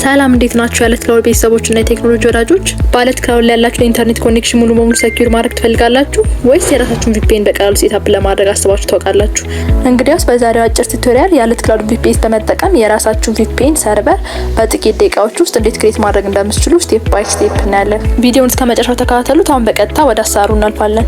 ሰላም፣ እንዴት ናችሁ? የአለት ክላውድ ቤተሰቦች እና የቴክኖሎጂ ወዳጆች፣ በአለት ክላውድ ላይ ያላችሁን የኢንተርኔት connection ሙሉ በሙሉ secure ማድረግ ትፈልጋላችሁ ወይስ የራሳችሁን VPN በቀላሉ setup ለማድረግ አስባችሁ ታውቃላችሁ? እንግዲያውስ በዛሬው አጭር tutorial የአለት ክላውድ VPS በመጠቀም የራሳችሁን VPN server በጥቂት ደቂቃዎች ውስጥ እንዴት create ማድረግ እንደምትችሉ step by step እናያለን። ቪዲዮውን እስከ መጨረሻው ተከታተሉት። አሁን በቀጥታ ወደ አሰራሩ እናልፋለን።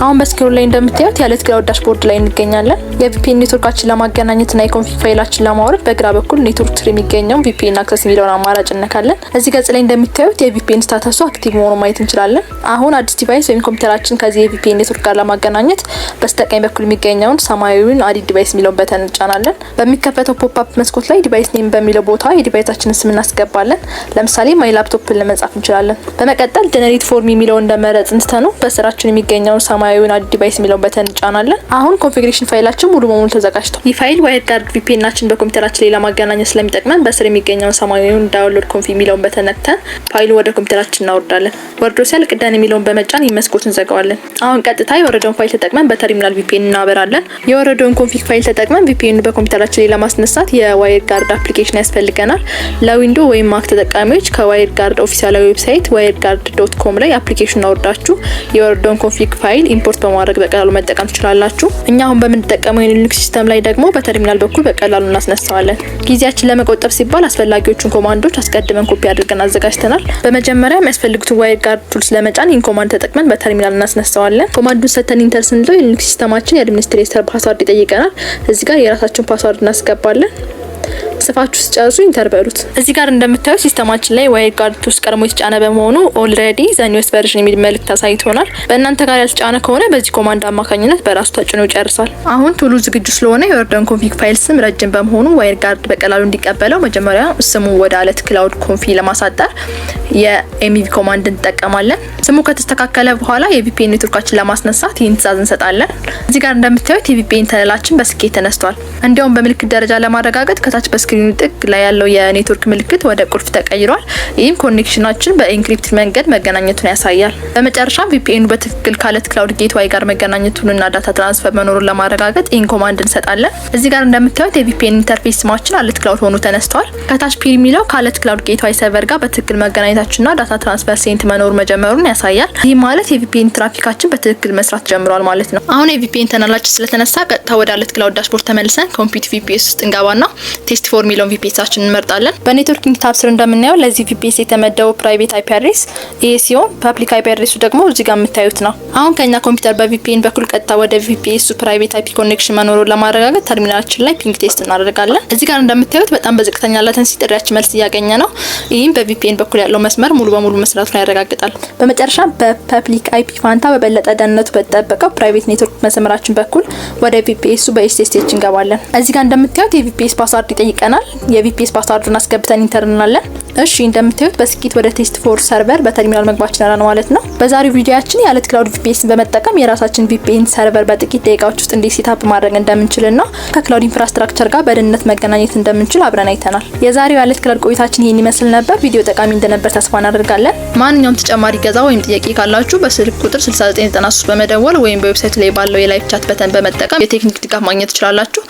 አሁን በ screen ኑ ላይ እንደምታዩት የአለት ክላውድ dashboard ላይ እንገኛለን። የ VPN ኔትወርካችን ለማገናኘትና የ config ፋይላችን ለማውረድ በግራ በኩል ኔትወርክ ስር የሚገኘውን VPN access የሚለውን አማራጭ እነካለን። እዚህ ገጽ ላይ እንደምታዩት የ VPN status ኡ active መሆኑን ማየት እንችላለን። አሁን አዲስ device ወይም ኮምፒውተራችን ከዚህ የ VPN network ጋር ለማገናኘት በስተቀኝ በኩል የሚገኘውን ሰማያዊውን add device የሚለውን button እንጫናለን። በሚከፈተው pop up መስኮት ላይ device name በሚለው ቦታ የ device ኣችንን ስም እናስገባለን። ለምሳሌ my laptop ን ለመጻፍ እንችላለን። በመቀጠል generate for me የሚለውን እንደመረጥን ትተነው በስራችን የሚገኘውን ሰማያዊውን add device የሚለውን button እንጫናለን። አሁን configuration ፋይላችን ሙሉ በሙሉ ተዘጋጅቷል። ይህ ፋይል WireGuard VPN ኣችን በኮምፒውተራችን ላይ ለማገናኘት ስለሚጠቅመን በስር የሚገኘውን ሰማያዊውን download config የሚለውን button ነክተን ፋይሉ ወደ ኮምፒውተራችን እናወርዳለን። ወርዶ ሲያልቅ done የሚለውን በመጫን ይህ መስኮት እንዘጋዋለን። አሁን ቀጥታ የወረደውን ፋይል ተጠቅመን በ terminal VPN እናበራለን። የወረደውን config ፋይል ተጠቅመን VPN በኮምፒውተራችን ላይ ለማስነሳት የ WireGuard application ያስፈልገናል። ለ Window ወይም Mac ተጠቃሚዎች ከ WireGuard ኦፊሴላዊ website wireguard.com ላይ application አውርዳችሁ የወረደውን config ፋይል import በማድረግ በቀላሉ መጠቀም ትችላላችሁ። እኛ አሁን በምንጠቀመው የ Linux system ላይ ደግሞ በተርሚናል በኩል በቀላሉ እናስነሳዋለን። ጊዜያችን ለመቆጠብ ሲባል አስፈላጊዎቹን command ኦች አስቀድመን ኮፒ አድርገን አዘጋጅተናል። በመጀመሪያ የሚያስፈልጉትን WireGuard tools ለመጫን ይህን command ተጠቅመን በተርሚናል እናስነሳዋለን። command ኡን ሰተን enter ስንለው የ Linux system ኣችን የ administrator password ይጠይቀናል። እዚህ ጋር የራሳችን password እናስገባለን። ጽፋችሁ ስትጨርሱ enter በሉት። እዚህ ጋር እንደምታዩት system ኣችን ላይ WireGuard tools ቀድሞ የተጫነ በመሆኑ already the newest version የሚል መልእክት አሳይቶናል። በእናንተ ጋር ያልተጫነ ከሆነ በዚህ command አማካኝነት በራሱ ተጭኖ ይጨርሳል። አሁን tool ኡ ዝግጁ ስለሆነ የወረደውን config ፋይል ስም ረጅም በመሆኑ WireGuard በቀላሉ እንዲቀበለው መጀመሪያ ስሙ ወደ አለት ክላውድ config ለማሳጠር የ mv command እንጠቀማለን። ስሙ ከተስተካከለ በኋላ የ VPN ኔትወርካችን ለማስነሳት ይህን ትዕዛዝ እንሰጣለን። እዚህ ጋር እንደምታዩት የ VPN tunnel ኣችን በስኬት ተነስቷል። እንዲያውም በምልክት ደረጃ ለማረጋገጥ ከታች በ screen ኑ ጥግ ላይ ያለው የኔትወርክ ምልክት ወደ ቁልፍ ተቀይሯል። ይህም connection ኣችን በ encrypted መንገድ መገናኘቱን ያሳያል። በመጨረሻም VPN ኑ በትክክል ከአለት ክላውድ gateway ጋር መገናኘቱንና data transfer መኖሩን ለማረጋገጥ ይህን command እንሰጣለን። እዚህ ጋር እንደምታዩት የ VPN interface ስማችን አለት ክላውድ ሆኖ ተነስቷል። ከታች peer የሚለው ከአለት ክላውድ gateway server ጋር በትክክል መገናኘታችንና data transfer sent መኖር መጀመሩን ያሳያል። ይህ ማለት የ VPN traffic ኣችን በትክክል መስራት ጀምሯል ማለት ነው። አሁን የ VPN tunnel ኣችን ስለተነሳ ቀጥታ ወደ አለት ክላውድ dashboard ተመልሰን compute VPS ውስጥ እንገባና test four የሚለውን VPS ኣችን እንመርጣለን። በ networking tab ስር እንደምናየው ለዚህ VPS የተመደበው private IP address ይሄ ሲሆን public IP address ኡ ደግሞ እዚህ ጋር የምታዩት ነው። አሁን ከኛ ኮምፒውተር በ VPN በኩል ቀጥታ ወደ VPS ኡ private IP connection መኖሩን ለማረጋገጥ ተርሚናላችን ላይ ping test እናደርጋለን። እዚህ ጋር እንደምታዩት በጣም በዝቅተኛ latency ጥሪያችን መልስ እያገኘ ነው። ይህም በ VPN በኩል ያለው መስመር ሙሉ በሙሉ መስራቱን ያረጋግጣል። በመጨረሻ በ public IP ፋንታ በበለጠ ደህንነቱ በተጠበቀው private network መስመራችን በኩል ወደ VPS ኡ በ SSH እንገባለን። እዚህ ጋር እንደምታዩት የ VPS password ይጠይቀናል። የ VPS password ኡን አስገብተን enter እንላለን። እሺ፣ እንደምታዩት በስኬት ወደ test four server በ terminal መግባት ችለናል ማለት ነው። በዛሬው ቪዲዮአችን የአለት ክላውድ VPS ን በመጠቀም የራሳችን VPN server በጥቂት ደቂቃዎች ውስጥ እንዴት setup ማድረግ እንደምንችልና ከ cloud infrastructure ጋር በደህንነት መገናኘት እንደምንችል አብረን አይተናል። የዛሬው የአለት ክላውድ ቆይታችን ይህን ይመስል ነበር። ቪዲዮ ጠቃሚ እንደነበር ተስፋ እናደርጋለን። ማንኛውም ተጨማሪ እገዛ ወይም ጥያቄ ካላችሁ በስልክ ቁጥር 6993 በመደወል ወይም በ website ኡ ላይ ባለው የ live chat button በመጠቀም የቴክኒክ ድጋፍ ማግኘት ትችላላችሁ።